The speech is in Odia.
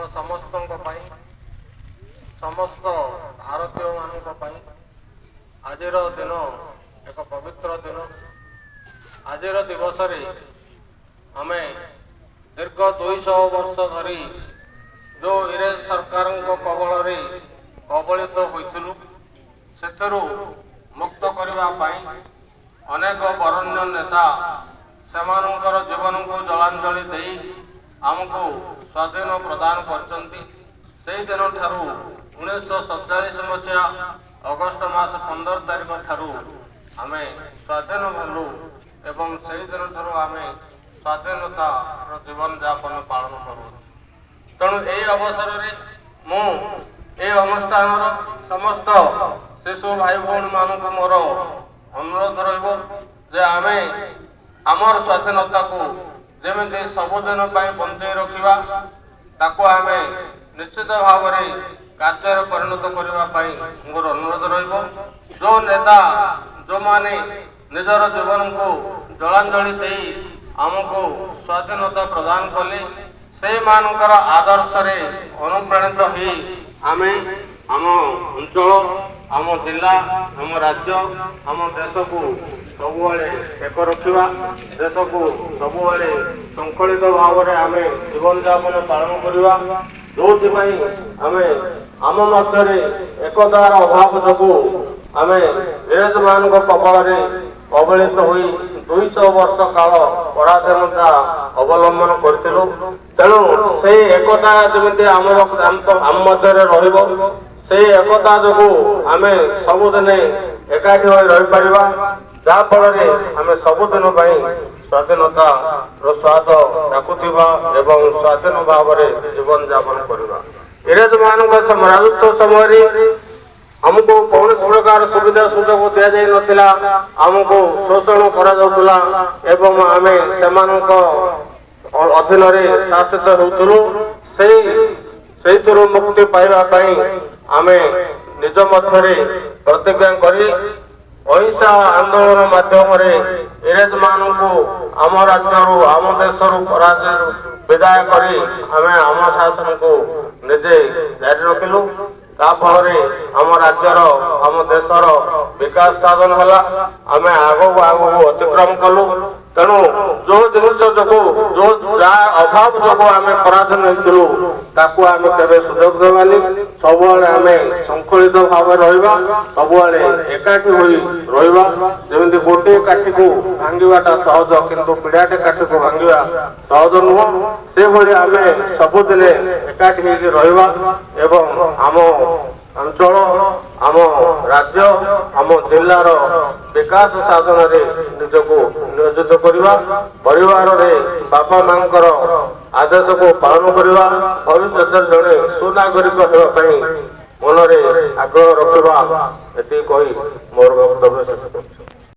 ଆମ ସମସ୍ତଙ୍କ ପାଇଁ, ସମସ୍ତ ଭାରତୀୟମାନଙ୍କ ପାଇଁ ଆଜିର ଦିନ ଏକ ପବିତ୍ର ଦିନ। ଆଜିର ଦିବସରେ ଆମେ ଦୀର୍ଘ 200 ବର୍ଷ ଧରି ଯେଉଁ ଇଂରେଜ ସରକାରଙ୍କ କବଳରେ କବଳିତ ହୋଇଥିଲୁ, ସେଥିରୁ ମୁକ୍ତ କରିବା ପାଇଁ ଅନେକ ବରେଣ୍ୟ ନେତା ସେମାନଙ୍କର ଜୀବନକୁ ଜଳାଞ୍ଜଳି ଦେଇ ଆମକୁ ସ୍ୱାଧୀନ ପ୍ରଦାନ କରିଛନ୍ତି। ସେଇ ଦିନଠାରୁ, 1947 ମସିହା ଅଗଷ୍ଟ ମାସ 15 ତାରିଖ ଠାରୁ ଆମେ ସ୍ୱାଧୀନ ହେଲୁ ଏବଂ ସେଇ ଦିନଠାରୁ ଆମେ ସ୍ୱାଧୀନତାର ଜୀବନଯାପନ ପାଳନ କରୁଅଛୁ। ତେଣୁ ଏହି ଅବସରରେ ମୁଁ ଏହି ଅନୁଷ୍ଠାନର ସମସ୍ତ ଶିଶୁ ଭାଇ ଭଉଣୀମାନଙ୍କୁ ମୋର ଅନୁରୋଧ ରହିବ ଯେ ଆମେ ଆମର ସ୍ୱାଧୀନତାକୁ ଯେମିତି ସବୁଦିନ ପାଇଁ ବଞ୍ଚେଇ ରଖିବା, ତାକୁ ଆମେ ନିଶ୍ଚିତ ଭାବରେ କାର୍ଯ୍ୟରେ ପରିଣତ କରିବା ପାଇଁ ମୋର ଅନୁରୋଧ ରହିବ। ଯେଉଁ ନେତା, ଯେଉଁମାନେ ନିଜର ଜୀବନକୁ ଜଳାଞ୍ଜଳି ଦେଇ ଆମକୁ ସ୍ୱାଧୀନତା ପ୍ରଦାନ କଲେ, ସେଇମାନଙ୍କର ଆଦର୍ଶରେ ଅନୁପ୍ରାଣିତ ହୋଇ ଆମେ ଆମ ଅଞ୍ଚଳ, ଆମ ଜିଲ୍ଲା, ଆମ ରାଜ୍ୟ, ଆମ ଦେଶକୁ ସବୁବେଳେ ଏକ ରଖିବା। ଦେଶକୁ ସବୁବେଳେ ଶୃଙ୍ଖଳିତ ଭାବରେ ଆମେ ଜୀବନଯାପନ ପାଳନ କରିବା। ଯେଉଁଥିପାଇଁ ଆମେ ଆମ ମଧ୍ୟରେ ଏକତାର ଅଭାବ ଯୋଗୁଁ ଆମେ ଇଂରେଜମାନଙ୍କ କବଳରେ କବଳିତ ହୋଇ 200 ବର୍ଷ କାଳ ପରାଧୀନତା ଅବଲମ୍ବନ କରିଥିଲୁ। ତେଣୁ ସେଇ ଏକତା ଯେମିତି ଆମ ମଧ୍ୟରେ ରହିବ, ସେଇ ଏକତା ଯୋଗୁଁ ଆମେ ସବୁଦିନେ ଏକାଠି ହୋଇ ରହିପାରିବା, ଯାହାଫଳରେ ଆମେ ସବୁଦିନ ପାଇଁ ସ୍ୱାଧୀନତାର ସ୍ୱାଦ ଚାଖୁଥିବା ଏବଂ ସ୍ୱାଧୀନ ଭାବରେ ଜୀବନଯାପନ କରିବା। ଇଂରେଜମାନଙ୍କ ରାଜତ୍ୱ ସମୟରେ ଆମକୁ କୌଣସି ପ୍ରକାର ସୁବିଧା ସୁଯୋଗ ଦିଆଯାଇ ନଥିଲା। ଆମକୁ ଶୋଷଣ କରାଯାଉଥିଲା ଏବଂ ଆମେ ସେମାନଙ୍କ ଅଧୀନରେ ଶାସିତ ହେଉଥିଲୁ। ସେଇଥିରୁ ମୁକ୍ତି ପାଇବା ପାଇଁ ଆମେ ନିଜ ମଧ୍ୟରେ ପ୍ରତିଜ୍ଞା କରି ଅହିଂସା ଆନ୍ଦୋଳନ ମାଧ୍ୟମରେ ଇଂରେଜମାନଙ୍କୁ ଆମ ରାଜ୍ୟରୁ, ଆମ ଦେଶରୁ ପରାଜୟ ବିଦାୟ କରି ଆମେ ଆମ ଶାସନକୁ ନିଜେ ଜାରି ରଖିଲୁ। ତା ଫଳରେ ଆମ ରାଜ୍ୟର, ଆମ ଦେଶର ବିକାଶ ସାଧନ ହେଲା। ଆମେ ଆଗକୁ ଆଗକୁ ଅତିକ୍ରମ କଲୁ। ତେଣୁ ଯୋଉ ଜିନିଷ ଯୋଗୁ, ଯୋଉ ଯାହା ଅଭାବ ଯୋଗୁ ଆମେ ପରାଧୀନ ହେଇଥିଲୁ, ତାକୁ ଆମେ କେବେ ସୁଯୋଗ ଦେବାନି। ସବୁବେଳେ ଆମେ ଶୃଙ୍ଖଳିତ ଭାବରେ ରହିବା, ସବୁବେଳେ ଏକାଠି ହୋଇ ରହିବା। ଯେମିତି ଗୋଟିଏ କାଠିକୁ ଭାଙ୍ଗିବାଟା ସହଜ, କିନ୍ତୁ ପିଢାଟେ କାଠିକୁ ଭାଙ୍ଗିବା ସହଜ ନୁହଁ, ସେଭଳି ଆମେ ସବୁଦିନେ ଏକାଠି ହେଇକି ରହିବା ଏବଂ ଆମ ଅଞ୍ଚଳ, ଆମ ରାଜ୍ୟ, ଆମ ଜିଲ୍ଲାର ବିକାଶ ସାଧନରେ ନିଜକୁ ନିୟୋଜିତ କରିବା। ପରିବାରରେ ବାପା ମାଙ୍କର ଆଦେଶକୁ ପାଳନ କରିବା। ଭବିଷ୍ୟତରେ ଜଣେ ସୁନାଗରିକ ହେବା ପାଇଁ ମନରେ ଆଗ୍ରହ ରଖିବା। ଏତିକି କହି ମୋର ବକ୍ତବ୍ୟ ଶେଷ କରୁଛି।